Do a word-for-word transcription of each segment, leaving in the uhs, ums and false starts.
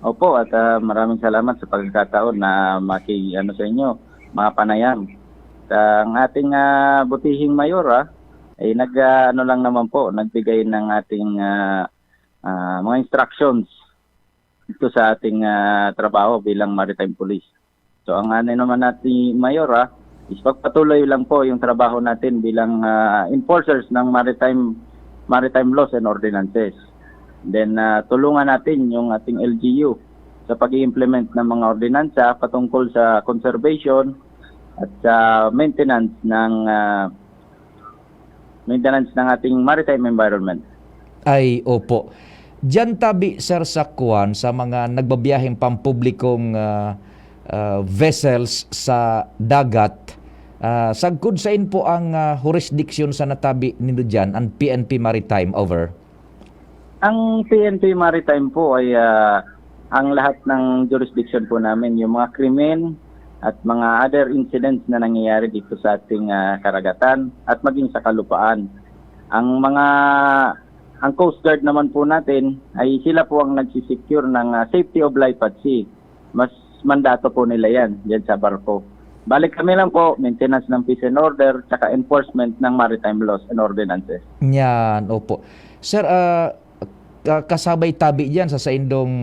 Opo, at, ah, maraming salamat sa pagkakataon na maki-, ano, sa inyo, mga panayam. Sa ang ating, ah, butihing mayor, ah, ay nag, ah, ano lang naman po, nagbigay ng ating, ah, ah, mga instructions dito sa ating, ah, trabaho bilang maritime police. So, ang ano naman natin, Mayor, ah, is pagpatuloy lang po yung trabaho natin bilang, ah, enforcers ng maritime, maritime laws and ordinances. Then, ah, tulungan natin yung ating L G U sa pag-i-implement ng mga ordinansa patungkol sa conservation at sa maintenance ng, ah, maintenance ng ating maritime environment. Ay, opo. Diyan tabi, sir, sa kwan, sa mga nagbabiyaheng pampublikong, ah, ah, vessels sa dagat, ah, sagkod sain po ang, ah, jurisdiction sa natabi nindo diyan, ang P N P Maritime, over? Ang P N P Maritime po ay, ah, ang lahat ng jurisdiction po namin, yung mga krimen at mga other incidents na nangyayari dito sa ating, ah, karagatan at maging sa kalupaan. Ang mga, ang Coast Guard naman po natin ay sila po ang nagsisecure ng, ah, safety of life at sea. Mas mandato po nila yan, yan sa barko. Balik kami lang po, maintenance ng peace and order, tsaka enforcement ng maritime laws and ordinances. Yan, opo. Sir, ah, ka-, kasabay tabi diyan sa saindong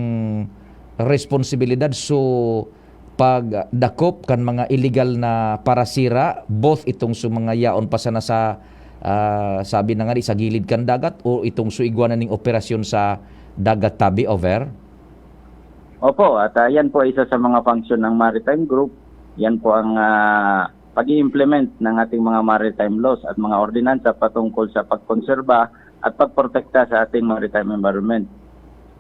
responsibilidad, so pagdakop kan mga illegal na parasira, both itong sa mga yaon pa sana sa, ah, sabi na nga di, sa gilid kan dagat, o itong sa igwa na ning operasyon sa dagat tabi, over? Opo, at, ah, yan po isa sa mga function ng Maritime Group. Yan po ang, ah, pag-i-implement ng ating mga maritime laws at mga ordinansa patungkol sa pagkonserba at pagprotekta sa ating maritime environment.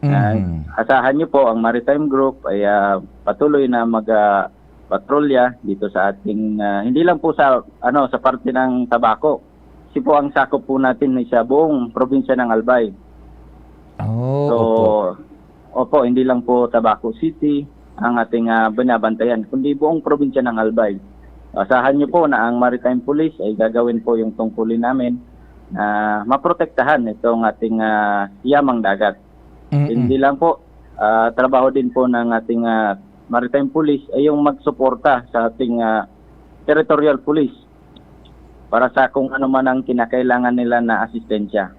Ah, Mhm. asahan niyo po ang Maritime Group ay, ah, patuloy na mag, ah, patrolya dito sa ating, ah, hindi lang po sa, ano, sa parte ng tabako. Kasi po ang sakop po natin ay sa buong probinsya ng Albay. Oh, So, opo. opo, hindi lang po Tabaco City ang ating, ah, binabantayan, kundi buong probinsya ng Albay. Asahan niyo po na ang Maritime Police ay gagawin po yung tungkulin namin na maprotektahan itong ating, ah, yamang dagat. Mm-mm. Hindi lang po, ah, trabaho din po ng ating, ah, Maritime Police ay yung magsuporta sa ating, ah, Territorial Police para sa kung ano man ang kinakailangan nila na asistensya.